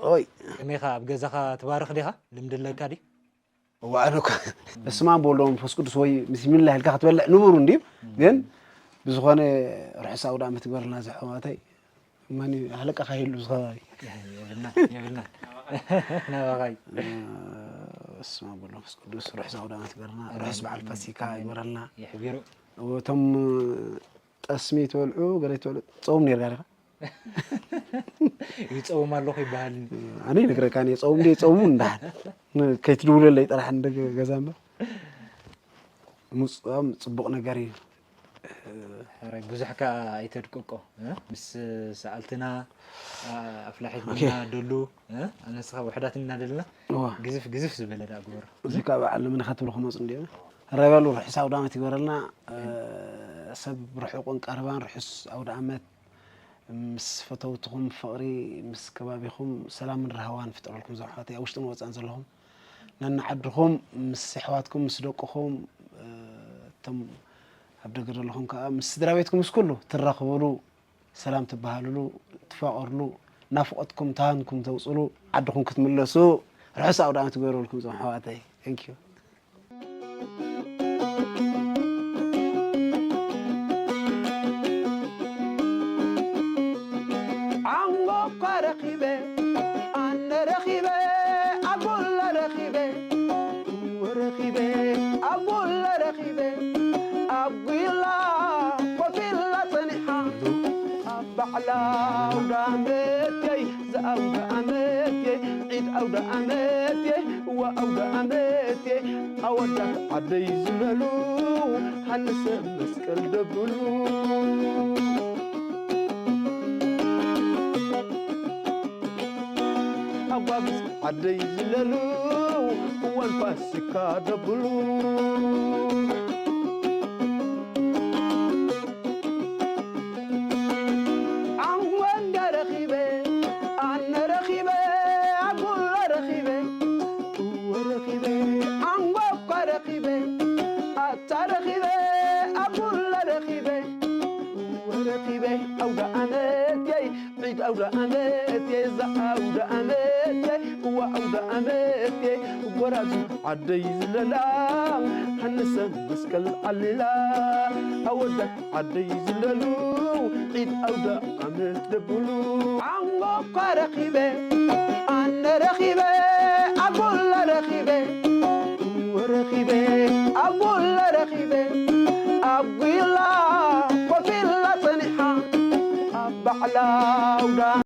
ኦይ። ከመይኻ ኣብ ገዛኻ ትባርኽ ዲኻ? ልምዲ ኣለካ ድዩ? እዋ፣ ኣነ እኮ በስመ ኣብ ወወልድ ወመንፈስ ቅዱስ ወይ ብስሚላህ ኢልካ ክትበልዕ ንቡር እንድዩ። ግን ብዝኾነ ርሑስ ኣውደ ዓመት ይግበረልና ዘሕዋተይ። መን እዩ? ኣለቃ ካሂሉ ዝኸባቢ። የብልና፣ የብልና። ናባኻይ። በስመ ኣብ ወወልድ ወመንፈስ ቅዱስ፣ ርሑስ ኣውደ ዓመት ይግበረልና። ርሑስ በዓል ፋሲካ ይግበረልና። የሕቢሩ። እቶም ጠስሚ ትበልዑ፣ ገለ ትበልዑ፣ ጾም ነይርካ ዲኻ? ይጸውም ኣለኹ ይበሃል። ኣነ ይነግረካ፣ ኣነ ጸውም ደይ ጸውሙ እንዳሓን። ከይትድውለለይ ጥራሕ እንደ ገዛ እምበር። ምጾም ጽቡቕ ነገር እዩ። ሕራይ ብዙሕ ከኣ ኣይተድቅቆ፣ እ? ምስ ሰኣልትና፣ ኣ-፣ ኣፍላሒት ኦኬ። ኢና ደሉ፣ እ? ኣነስኻ ውሕዳት ኢና ደልና፣ እዋ። ግዝፍ፣ ግዝፍ ዝበለ ደኣ ግበሮ። እዚ ካብ በዓል ለምነ ከትብሉ ክመጹ እንድዮም። ሕራይ በሉ፣ ርሑስ ኣውደ ዓመት ይግበረልና። እ፣ ሰብ ርሑቕን ቀረባን ርሑስ ኣውደ ዓመት። ምስ ፈተውትኹም ፍቕሪ፣ ምስ ከባቢኹም ሰላምን ራህዋን ፍጠረልኩም፣ እዞም ኣሕዋተይ ኣብ ውሽጥን ወጻእን ዘለኹም። ነንዓድኹም፣ ምስ ኣሕዋትኩም፣ ምስ ደቅኹም፣ እ፣ እቶም ኣብ ደገ ዘለኹም ከኣ፣ ምስ ስድራ ቤትኩም፣ ምስ ኩሉ ትራኸብሉ፣ ሰላም ትበሃልሉ፣ ትፋቐርሉ፣ ናፍቖትኩም ተሃንኩም ተውጽሉ፣ ዓድኹም ክትምለሱ፣ ርሑስ ኣውደ ዓመት ይግበረልኩም እዞም ኣሕዋተይ። Thank you። ዓንጎ እኳ ረኺበ፣ ኣነ ረኺበ፣ ኣጉለ ረኺበ፣ እወ ረኺበ፣ ኣጉለ ረኺበ፣ ኣጒላ ኮፍ ኢላ ጸኒሓ፣ ኣብ ባዕላ ኣውደ ዓመተይ፣ ዝኣውደ ዓመተይ፣ ዒድ ኣውደ ዓመተይ፣ እወ ኣውደ ዓመተይ፣ ኣወዳት ዓደይ ዝለሉ፣ ሃንሰ መስቀል ደብሉ። ኣጓብዝ ዓደይ ዝለሉ፣ እዋን ፋሲካ ደብሉ። ዓንጎ እንዳ ረኺበ፣ ኣነ ረኺበ፣ ኣጉለ ረኺበ፣ እወ ረኺበ፣ ዓንጎ እኳ ረኺበ፣ ኣታ ረኺበ፣ ኣጉለ ረኺበ፣ እወ ረኺበ፣ ኣውደ ዓመተይ፣ ዒድ ኣውደ ዓመተይ፣ እዛ ኣውደ ዓመተይ፣ እዋ ኣውደ ዓመተይ፣ ጎራዙ ዓደይ ዝለላ፣ ሃንሰ መስቀል ዓሊላ፣ ኣወዳት ዓደይ ዝለሉ፣ ዒድ ኣውደ ዓመት ደብሉ። ዓንጎ እኳ ረኺበ፣